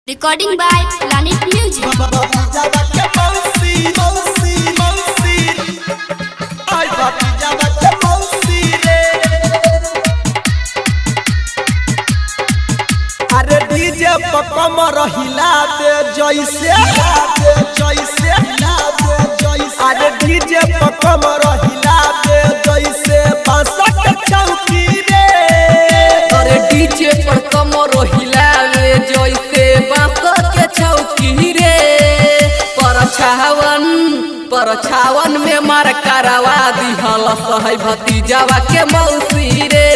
Recording by Planet Music. अरे DJ पर कमर हिला दे जैसे दे जैसे हिला दे जैसे। अरे डीजे पर कमर हिला दे जैसे बांसा के चौकी रे। अरे डीजे पर कमर हिलावे जैसे बांस के चौकी रे। परछावन परछावन में मार करवा दिहल सहै भतीजावा के मौसी रे।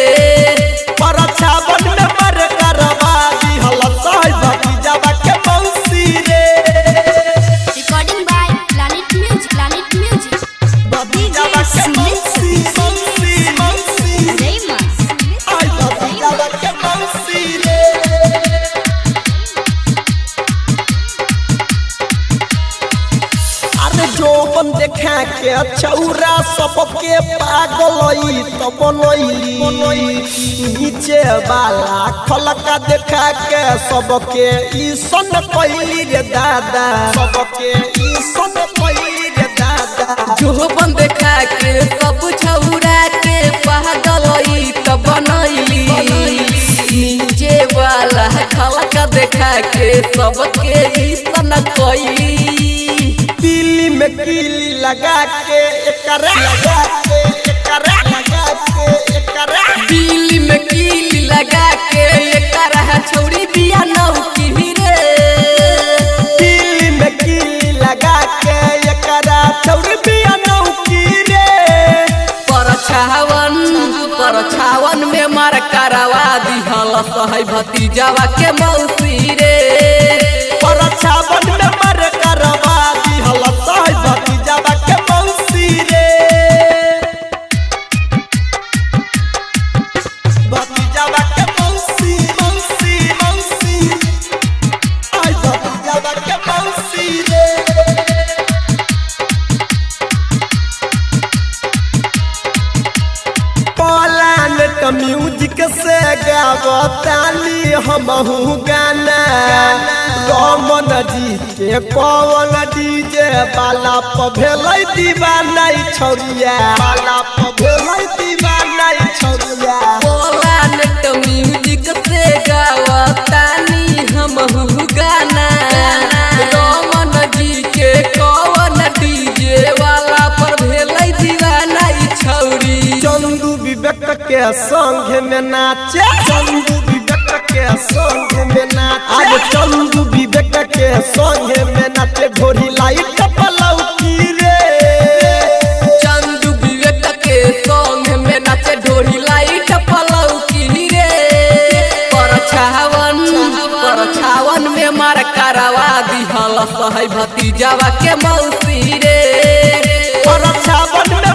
परछावन में मर करवा दिहल सहै भतीजावा के मौसी रे। Recording by Planet Music. Planet Music. भतीजावा के मौसी मौसी मौसी। आई भतीजावा के मौसी रे। अरे जोबन देखा के चौरा सबके पागल त बनैली। नीचे वाला खलका देखा के सबके ईसन कैली रे दादा। सबके ईसन कैली रे दादा। जोबन देखा के सब छौरा के पागल त बनैली। नीचे वाला खलका देखा के सबके ईसन कैली। दिल्ली में कीली लगा के एकरा लगा के एकरा लगा के एकरा। दिल्ली में कीली लगा के एकरा छौरी बिया नौकी रे। दिल्ली में कीली लगा के एकरा छौरी बिया नौकी रे। परछावन परछावन में मार करवा दिहल सहै भतीजावा के मौसी रे। परछावन में मर करवा दिहल सहै भतीजावा के मौसी रे। भतीजावा के मौसी मौसी मौसी। आई भतीजावा के मौसी रे। प्लानेट म्यूजिक से गावताली हमहू गाना। रमन जी के पवन डीजे बाला पभेलै दीवाना छौरिया। बाला पभेलै दीवाना छौरिया। प्लानेट म्यूजिक से गावतानी हमहू गाना। रमन जी के कौन डीजे वाला पर भेलै दीवाना ई छौरी। चंदू विवेक के संग में नाचे। चंदू विवेक के संग में नाचे। आज चंदू विवेक के संग में नाचे ढोरी लाइट पलौकी रे। चंदू विवेक के संग में नाचे ढोरी लाइट पलौकी रे। परछावन परछावन में मार करवा दिहल सहै भतीजावा के मौसी रे। परछावन में